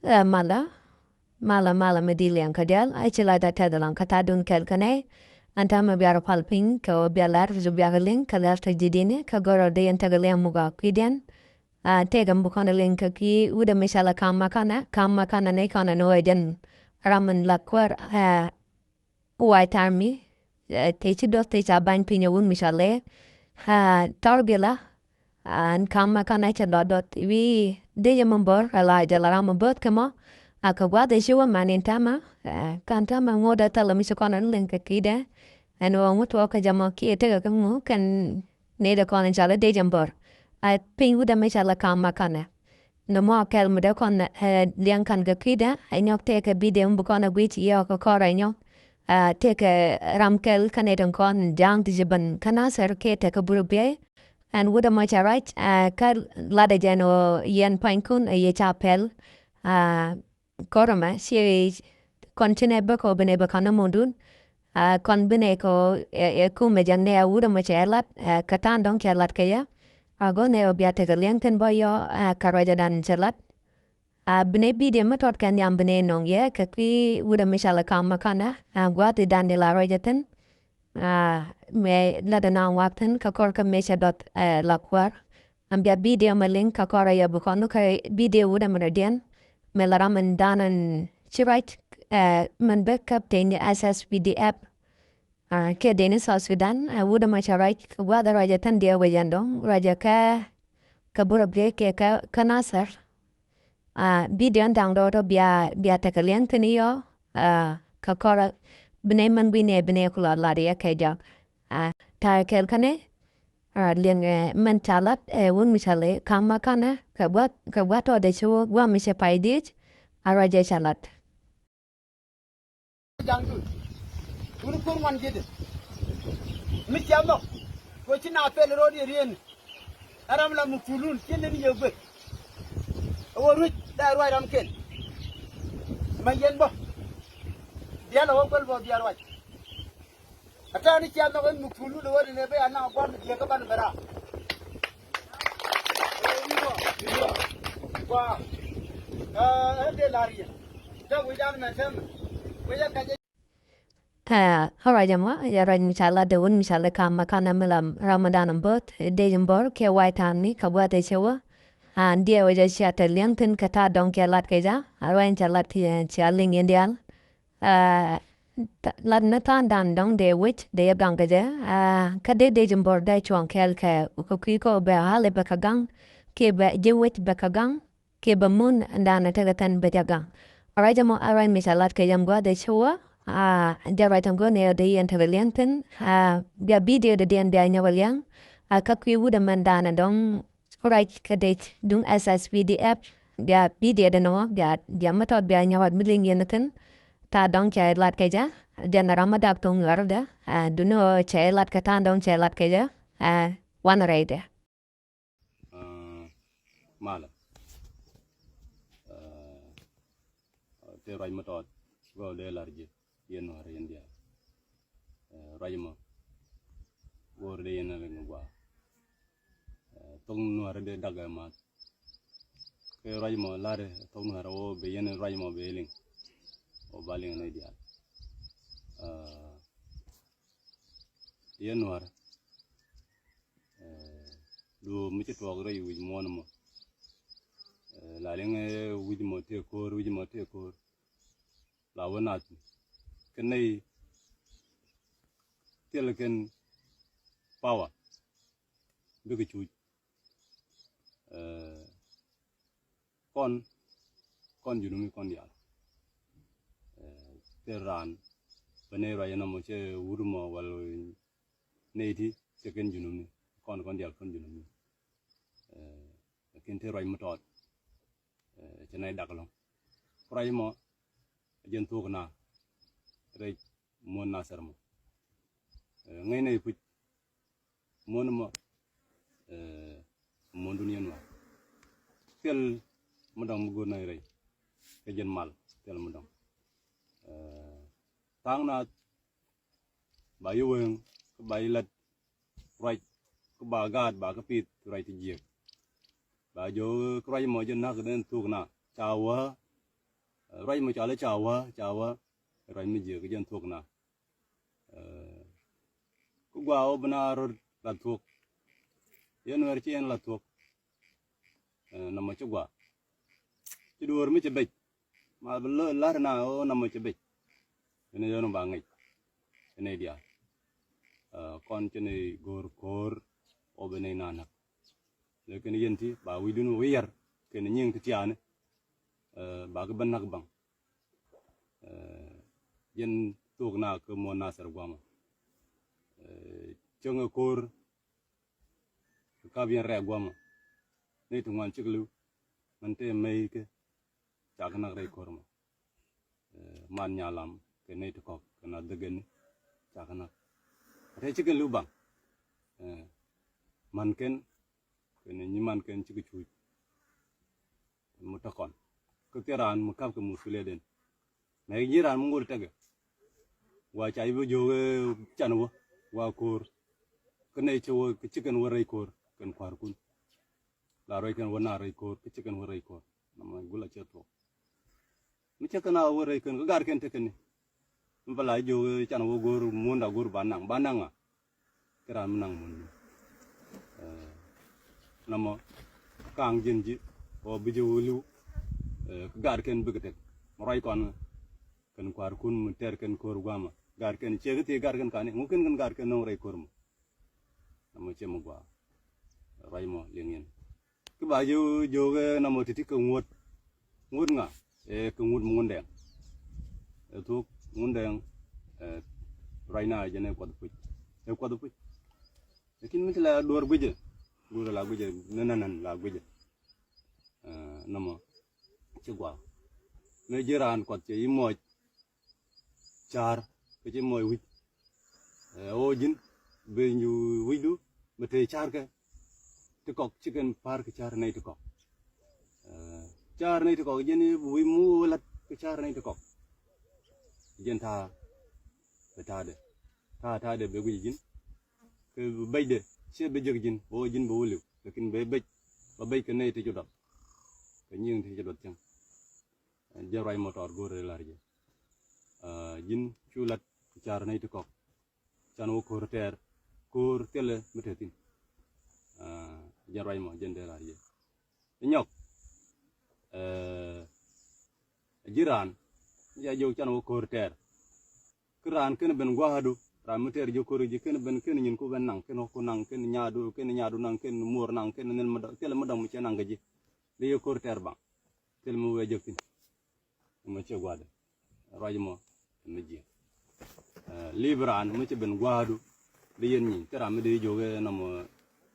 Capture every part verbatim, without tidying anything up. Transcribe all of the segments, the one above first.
Ɛ malä, malä, malä mi di liɛŋ kä diaal, a ci la da tɛth lɔŋ kä tha̱a̱dun kɛl kä nɛy. Ɛn täämɛ bia rɔ pal piny kɛ ɣöö bia lar, bia kɛ liŋ kɛ lar tɔ ji̱ di̱ni kɛ gör ɔ di yɛn tekɛ liɛŋ muk a kui̱diɛn. A, tëëkɛ mi bi kɔn liŋ kɛ kui̱ wut ɛmɛ cɔalɛ Kam Makana, Kam Makana ni kɔn ɛn ɣöö ɛ jɛn ram in la kuäär, ɛ, White Army, ɛ, tëë ci duɔth tëë ca bany piny ɛ wut mi cɔalɛ, ɛ, Thɔr Gila, ɛ, ɛn Kam Makana cɛ lɔt duɔth wi̱i̱ dec ɛmɛ bör ɛ la jɛ la ram ɛ böth kɛ mɔ. A kɛ gua̱th ɛ ci wä man in täämɛ, ɛ, kan täämɛ ŋot ɛ thilɛ mi ci kɔn ɛ liŋ kɛ kui̱dɛ. Ɛn ɣöö ŋut wä kɛ jɛ mɔ kiɛ tekɛ kä ŋu kɛn nɛy dɛ kɔn in cɔalɛ dec ɛmɛ bör. A piny wut ɛmɛ cɔalɛ Kam Makana. Nɔmɔ kɛl mi dee kɔn, ɛ, liɛŋ kan kɛ kui̱dɛ, ɛ nyɔk tëëkɛ video mi bi kɔn ɛ guic yɛ ɔ kɛ kɔr ɛ nyɔk. Ɛ, tëëkɛ ram kɛl kä nɛy tin kɔn ja̱a̱ŋ ti ji̱ ben kä Nasir kɛ tekɛ burɛ biey. Ɛn wut ɛmɔ cɛ ruac, ɛ, kä latdɛ jɛn ɣöö yɛn pua̱nykun ɛ yɛ ca pɛl. Ɛ, kɔr ɛmɛ ci kɔn ci nɛ bä kɛ ɣöö bi nɛ bä ka̱n ni mundun. Ɛ, kɔn bi nɛ kɛ ɣöö ɛ, ɛ kumɛ jɛn nɛ a wut ɛmɔ cɛ lat, ɛ, kɛ ta̱a̱n dɔ̱ŋ cɛ lat kɛ yɛ. A go̱o̱r nɛ ɣöö bia tekɛ liɛŋ thi̱n bä yɔ, ɛ, kɛ ruacdan cɛ lat. A bi nɛ video mi tɔt kɛ nhiam bi nɛ nɔŋ yɛ kɛ kui̱ wut ɛmɛ cɔalɛ Kam Makana, ɛ, gua̱a̱th i̱ dan di la ruacɛ thi̱n. A, mëë latdɛ naaŋ wak thi̱n kä kɔr kä mëë cɛ duɔth, ɛ, la kuäär. Ɛn bia video mɛ liŋ kä kɔr ɛ yɛ bi kɔn kɛ video wut ɛmɛ rɔ diɛn. Mëë la ram ɛn dan ɛn ci ruac, ɛ, mɛn bä captain ni S S P D F. A, kɛ dee ni South Sudan, ɛ, wut ɛmɛ cɛ ruac kɛ gua̱a̱th ɛ ruacɛ thi̱n diɛ wec ɛn dɔ̱ŋ ruacɛ kɛ, kɛ burɛ biey kɛ kɛ, kɛ Nasir. A, video in da̱ŋ dɔɔtɔ bia, bia tekɛ liɛŋ thi̱n i̱ yɔ, a, kɛ kɔrɛ bi nɛ mɛn gui̱n nɛ bi nɛ kulɔ lat yɛ kɛ jɔk. A, ta̱a̱ kɛl kä nɛ, a, liɛŋ, ɛ, mɛn ca lat, ɛ, wut mi cɔalɛ Kam Makana, kɛ gua̱th, kɛ gua̱th tɔɔdɛ ci wä, gua̱th mi cɛ pay diec, a ruacɛ ca lat. Jaŋdun. Wun kur ŋuan ji̱dɛ. Mi cia nhɔk. Kɛ ci na pɛl ro̱o̱d yɛ rieen. Ɛ ram la muk tulun ci nin yɛ guet. Ɛ wä ruec la ruac ram ken. Ma yɛn bä. Diaal ɛ wä guel bä diaal ruac. Ɛ tɛ̈ɛ̈n ni cia nhɔk in muk tulun ɛ wä rin ɛ ben a naŋ gua̱n mi diɛk kä ban bɛ raar. Gua. Ɛ, ɛ dee la̱r yɛ. Dee wi̱dan mɛ tɛmɛ. Wi̱cɛ kacɛ. Ɛ, ɣän ruac ɛmɔ, yɛ ruac mi ca lat dee wut mi ca lɛ Kam Makana mi la Ramadan in bo̱o̱th, dec in bo̱r, kɛ White Army, kɛ gua̱th ɛ cɛ wä. An diɛ wä jɛ cia te liɛŋ thi̱n kɛ ta̱a̱ dɔ̱ŋ kɛ lat kɛ ja, a ruac in ca lat kɛ cia liŋ yɛn diaal. Ɛ, lat ni tha̱a̱ŋdan dɔ̱ŋ dee wec dee yɛ gaŋ kɛ jɛ. Ɛ, kä dee dec in bo̱r dee cuɔ̱ŋ kɛɛl kɛ, kɛ kui̱ kɔ bɛ ɣa̱l bɛ kɛ gaŋ, kiɛ bɛ ji̱ wec bɛ kɛ gaŋ, kiɛ bɛ mun dan tekɛ thin bɛ jɛ gaŋ. Ruac ɛmɔ a ruac mi ca lat kɛ jɛ ɛn gua̱th ɛ ci wä, a, jɛ ruac ɛn gua̱th ni ɛ dee yɛn tekɛ liɛŋ thi̱n, a, bia video dee diɛn bia nyɔk ɛ liɛŋ, a, kä kui̱ wut ɛmɛn dan ɛ dɔ̱ŋ ruac kɛ dec duŋ S S P D F, bia video dee nɔmɔ, bia, bia mi tɔt bia nyɔk ɛ mi liŋ yɛn thi̱n, ta̱a̱ dɔ̱ŋ cɛ lat kɛ jɛ, jɛn ram mi dak thoŋ ŋuɛ̈r dɛ, a, duŋni ɣöö cɛ lat kɛ ta̱a̱ dɔ̱ŋ cɛ lat kɛ jɛ, a, wanɛ rɛydɛ. Aa, malɛ. Aa, tëë ruac mi tɔɔt, gɔw dee la̱r ji̱, yɛn nuäärä yɛn diaal. Aa, ruac mɔ, go̱o̱r dee yɛn a liŋ gɔaa. Aa, thok nuäärä dee dak ɛ ma̱th. Kɛ ruac mɔ la̱rɛ, thok nuäärä wä ben yɛn ruac mɔ ben liŋ. Wä ba liŋ nɛy diaal. Aa, yɛn nuäärä. Ɛ, duɔ̱ɔ̱p mi ci tuɔɔk rɛy wi̱c muɔ̱ɔ̱n mɔ. Ɛ, la liŋ, ɛ, wi̱c mɔ tëë ko̱o̱r, wi̱c mɔ tëë ko̱o̱r. La wä nath. Kɛn nɛy thil kɛn power. Bikɛ cuc. Ɛ, kɔn, kɔn junumi kɔn diaal. Ɛ, thil raan. Bä nɛy ruac ɛnɔmɔ cɛ wut mɔ wal nɛy ti cɛ kɛn junumi. Kɔn, kɔn diaal kɔn junumi. Ɛ, lakin te ruac mi tɔɔt. Ɛ, cɛ nɛy dak ɛlɔ̱ŋ. Ruac mɔ, ɛ jɛn thuɔ̱k na. Rɛy muɔ̱ɔ̱n Nasir mɔ. Ɛ, ŋäc nɛy puc. Muɔ̱ɔ̱n mɔ, ɛ, muɔ̱ɔ̱n dun yɛn wa. Thil mi dɔ̱ŋ mi go̱o̱r nɛy rɛy. Kɛ jɛn mal, thil mi dɔ̱ŋ. Ɛ, tha̱a̱ŋ na ba yi weŋ, kä ba yi lat ruac, kä ba gaat, ba kä pith ruac ti jiɛk. Ba jɔw kä ruac mɔ jɛ nak den thuk na, ca wä, Ruac mɔ cɔal i̱ ca wä, ca wä. Ruac mi jiök jɛn thuɔ̱k na. Kä gua wä bi na rot la thuɔ̱k. Yɛn wɛr ci yɛn la thuɔ̱k. Nɔmɔ ci gua. Ci duɔ̱ɔ̱r mi ci bec. Ma bi lä lar na wä nɔmɔ ci bec. Yɛn yɛn ba ŋic. Yɛn diaal. Kɔn ci ni go̱o̱r ko̱o̱r wä bi ni na näk. Lɛ kɛn yɛn ti ba wi̱cdun wi̱i̱ yɛr kɛn nyiŋ ti tiaani. Ba ki ben näk baŋ. Jɛn thok na kä muɔ̱n Nathɛr guamɔ. Cäŋ ɛ ko̱r kap yɛn rɛɛ guamɔ. Ni ti ŋuan cik li̱w mɛn tëë mɛy kɛ cak näk rɛy ko̱r mɔ. Man nyalam kɛ nɛy ti kɔk kɛ na dhegeni cak näk. Rɛy cik kɛn li̱w baŋ. Man kɛn kɛ ni nyi man kɛn cik cuuc. Mi te kɔn kä thil raan mi kap kɛ muthuliyɛtden. Mɛ ji̱ raan mi ŋot tekɛ wa ca ji̱ bi jiök can wä wa ko̱o̱r. Kä nɛy ci wä ci kɛn wä rɛy ko̱o̱r kɛn kua̱rkun. La ruac kɛn wä na rɛy ko̱o̱r kä ci kɛn wä rɛy ko̱o̱r. Namɔ gula cɛ thuɔk mi cä kɛn a wä rɛy kɛn kä gar kɛn tekɛni. Mi bä la jiök can wä go̱o̱r muɔ̱nda go̱o̱r ba naŋ ba naŋ a. Kɛ raan mi naŋ mun. Namɔ kaŋ ji̱n ji̱ ɔ bi ji̱ wä li̱w. Kä gaat kɛn bikɛ tek mi ruac kɔn kɛn kua̱r kun mi tɛr kɛn ko̱r gua̱a̱mä gaat kɛn ciek i̱ thik gaat kɛn kani ŋu kɛn kɛn gaat kɛn no̱ŋ rɛy ko̱r mɔ. Namɔ ciɛ mi gua̱a̱ ruac mɔ liŋ yɛn. Kä ba ji̱ jiök ɛ namɔ ti̱ti̱ kɛ ŋuɔ̱t. Ŋuɔ̱t ŋa ɛ kɛ ŋuɔ̱t mi ŋundɛŋ. Ɛ thuk ŋundɛŋ ɛ ruacna jɛn ɛ kuath puc. Ɛ kuath puc. Lakin mi ti la duɔ̱ɔ̱r guicɛ. Duɔ̱ɔ̱r la guicɛ ni nɛn nɛn la guicɛ. Ɛ namɔ ci gua̱a̱. Mëë ji̱ raan kuath cɛ yi muɔc. Ca̱r kä ci muɔc wi̱c. Ɛ ɣöö ji̱n ben ju wi̱cdu mi te ca̱rkɛ ti kɔk ci kɛn pa̱a̱r kɛ ca̱r nɛy ti kɔk. Ɛ ca̱r nɛy ti kɔk ji̱n wi̱c mu ɣöö la̱t kɛ ca̱r nɛy ti kɔk. Ji̱n ta̱a̱ bɛ ta̱a̱dɛ ta̱a̱ ta̱a̱dɛ bɛ guic ji̱n. Kɛ bɛcdɛ ciɛ bɛ jek ji̱n ɣöö ji̱n bɛ wä li̱w lakin bɛ bɛc bɛ bɛc kɛ nɛy ti cu dɔth. Kɛ nyiŋ ti cu dɔth cäŋ. Jɛn ruac mɔ tɔɔr go̱o̱r rɛy la̱r jɛ. Ji̱n cu lat kɛ ca̱r nɛy ti kɔk. Can wä ko̱r tɛɛr ko̱r thilɛ mi te thi̱n. Jɛn ruac mɔ jɛn dee la̱r jɛ. Inyɔk ji̱ raan mi ca jiök can wä ko̱r tɛɛr. Kä raan kɛn ben gua̱a̱du raan mi tɛɛr jiök ko̱r ji̱ kɛn ben kɛn nyin ku ben naŋ kɛn wä ku naŋ kɛn nyaadu kɛn nyaadu naŋ kɛn muɔr naŋ kɛn nɛn mi dɔ̱ŋ thilɛ mi dɔ̱ŋ mi cɛ naŋ kɛ ji̱. Dee yɛ ko̱r tɛɛr baŋ thilɛ mi wee jek thi̱n. Mɔ ciɛ gua̱a̱dɛ ruac mɔ mi jiɛ. Lip raan mi ci ben gua̱a̱du di yɛn nyi thil ram mi di jiök ɛ nɔmɔ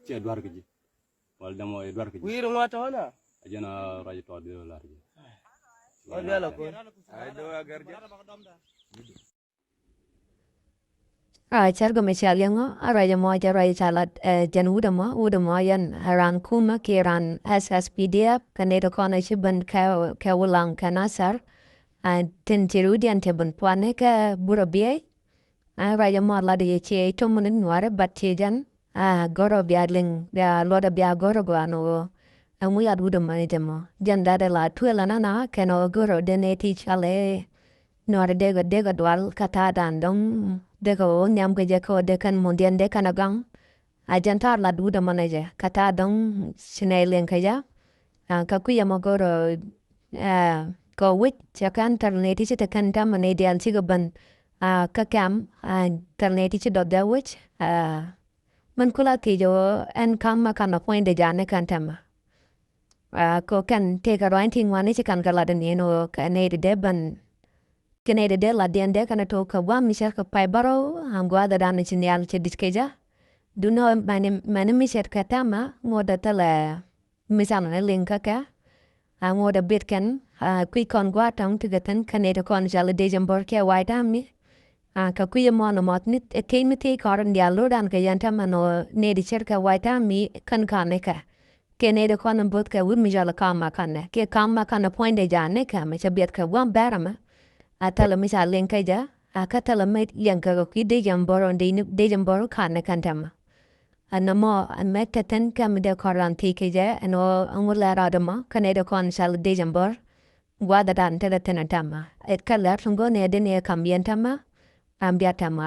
ciɛ dua̱r kɛ ji̱. Wal dɛmɔ ɛ dua̱r kɛ ji̱. Wi̱i̱r ŋuɔ̱t tɔ̱nä. A jɛn a ruac tɔɔt di lar ji̱. Wal dua̱r kɛ ji̱. Ai do a gɛr ji̱. A cär gɔmɛ cia liɛŋɔ a ruac ɛmɔ jɛ ruac ca lat ɛ jɛn wut ɛmɔ wut ɛmɔ yɛn ɛ ran kumä kiɛ ran S S P D F kɛ nɛy ti kɔn ɛ ci ben kɛ kɛ Wulaŋ kɛ Nathɛr. A tin ci ruudiɛn ti ben pua̱ni kɛ burɛ biey. A ruac ɛmɔ lat yɛ ciɛ itomuni nuäärä bat ci jɛn a gɔrɔ bia liŋ bia luɔtdɛ bia gɔrɔ gua̱a̱n ɣöö ɛŋu yat wut ɛmɔ ni jɛ mɔ jɛn lat ɛ la tuël ɛnana kɛn ɣöö gɔrɔ den ɛ ti cɔalɛ. Nuɔr dek dek dual kä ta̱a̱ dan dɔ̱ŋ dek ɣöö nhiam kɛ jɛ kä ɣöö dek kɛn mundiɛn dek kɛn a gaŋ. A jɛn ta̱a̱ lat wut ɛmɔ nɛ jɛ kä ta̱a̱ dɔ̱ŋ ci nɛy liɛŋ kɛ jɛ. Kä kui̱ ɛmɔ go̱rɔ kä wi̱c cɛ kɛn tɛr nɛy ti ci te kɛn tɛmɛ nɛy diaal cikɛ ben. Kä kɛm tɛr nɛy ti ci dɔth dee wi̱c. Min kula thiec ɣöö ɛn ka̱m mɛ kan a puɔ̱nydɛ ja̱a̱n ni kɛn tɛmɛ. Kä kɛn tëëkɛ ruaacni ti ŋuani ci kan kɛ lat ni ɛn ɣöö kɛ nɛy ti dee ben. Kɛ nɛy ti dee latdiɛn dee kɛn a to̱o̱k kɛ gua̱a̱m mi cär kɛ pay bärɔw an gua̱a̱th ɛ dan ci nhial cɛ di̱t kɛ ja̱. Duundɛ ɣöö mɛni mɛni mi cär kɛ tɛmɛ ŋot ɛ thilɛ mi can ni liŋ kä kɛ. A ŋot ɛ bit kɛn a kui̱c kɔn gua̱a̱th tɔ̱ŋ ti kɛ thi̱n kɛ nɛy ti kɔn cɔal i̱ December kɛ White Army. A kɛ kui̱ ɛmɔ nɔmɔ ni kec mi thiec kɔn diaal lo̱rdan kɛ yɛn tɛmɛ nɔ nɛy ti cär kɛ White Army kän ka̱n ni kɛ. Kɛ nɛy ti kɔn in bo̱th kɛ wut mi cɔl i̱ Kam Makanɛ kiɛ Kam Makanɛ puɔ̱nydɛ ja̱a̱n ni kɛ mɛ cɛ biɛth kɛ gua̱a̱m bɛ̈r ɛmɛ. A thilɛ mi ca liŋ kä jɛ a kä thilɛ mi liɛŋ kɛ kɛ kui̱ dec jɛ in bo̱r in dec in bo̱r ka̱n ni kɛn tɛmɛ. Ɛn ɛmɔ ɛmɛ te thi̱n kɛ mi dee kɔn ran thiec kɛ jɛ ɛn ɣöö ɛŋu lɛ rɔɔdɛ mɔ kä nɛy ti kɔn cɔl i̱ dec in bo̱r. gua̱a̱th ɛ dan te dee thi̱n ɛ tɛmɛ. Ɛ kɛ lɛ tuŋ go̱n ɛ den ɛ kam yɛn tɛmɛ. Am bia tɛmɛ.